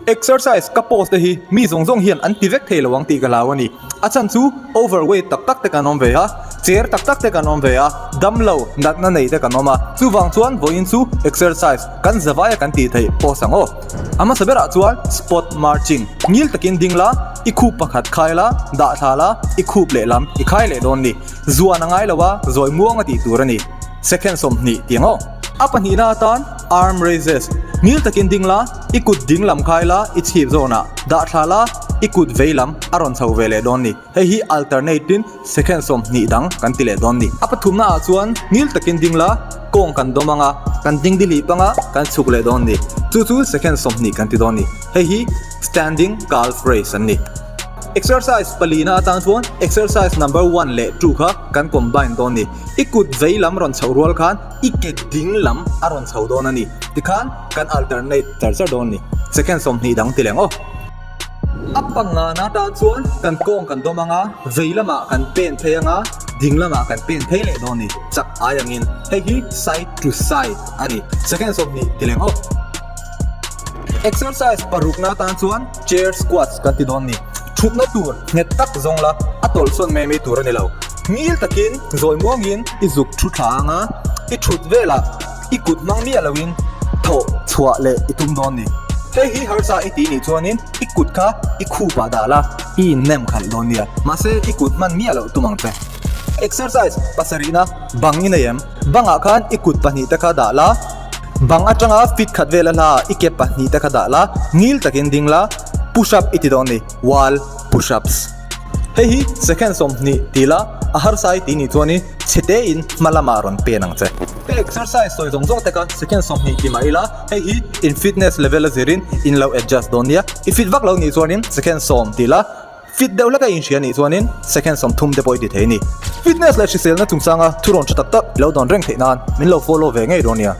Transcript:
Exercise ka post te hi mi zawng zawng hian an ti vek thei lo ang tih ka hlau a ni. A chhan chu overweight tak tak te kan awm ve a, cher tak tak te kan awm ve a, damlo natna nei te kan awm a. Chuvang chuan vawiin chu exercise kan zavaia kan tih theih post ang aw. A hmasa berah chuan spot marching, ngil takin ding la, i khup pakhat khai la, dah thla la, i khup lehlam i khai leh dawn ni. Zuan a ngai lo a, zawi muang a tih tur a ni. Second 20 tih ang aw. A pahnihna atan arm raises, ngil takin ding la, i kut ding lam khai la, i chhip zawnah dah thla la, i kut vei lam a rawn chho ve leh dawn ni. Hei hi alternate in second 20 dang kan ti leh dawn ni. A pathumna ah chuan ngil takin ding la, kawng kan dawm anga, kan ding dili panga kan chhuk leh dawn ni. Chu chu second 20 kan ti dawn ni. Hei hi standing calf raise an ni. Exercise palina atang chuan exercise number one leh two kha kan combine dawn ni. I kut vei lam rawn chhoh rual khan i ke ding lam a rawn chho dawn a ni. Tikhan kan alternate char char dawn ni. Second 20 dang ti leng aw. A pangana tan chuan kan kawng kan dawm anga, vei lamah kan pen phei anga, ding lamah kan pen phei leh dawn ni. Chak ai angin hei hi side to side a ni. Second 20 ti leng aw. Exercise parukna tan chuan chair squats kan ti dawn ni. Thutna tur nghet tak zawng la, a tawlh sawn mai mai tur a ni lo. Ngil takin zawi muangin i zuk thu thla anga, i thut velah i kut hmang miah loin thawh chhuah leh i tum dawn ni. Hei hi harsa i tih nih chuanin i kut kha i khupah dah la, i innem khalh dawn nia. Mahse i kut hman miah loh tum ang che. Exercise pasarihna bang i nei em? Bangah khan i kut pahnih te kha dah la. Bang atanga fit khat vel a hla i ke pahnih te kha dah la, ngil takin ding la, push up i ti dawn ni, wall push ups. Hei hi second 20 ti la, a harsa i tih nih chuanin chhe tein hma lamah rawn pen ang che. Ka exercise sawi zawng zawng te kha second 20 ti mah ila, hei hi in fitness level a zirin in lo adjust dawn nia. I fit vak lo nih chuanin second 10 ti la. Fit deuh hlek a inhria nih chuanin second 30 te pawh i ti thei a ni. Fitness leh hriselna chungchanga thu rawn tha tak tak i lo dawn reng theih nan min lo follow ve ngei dawn nia.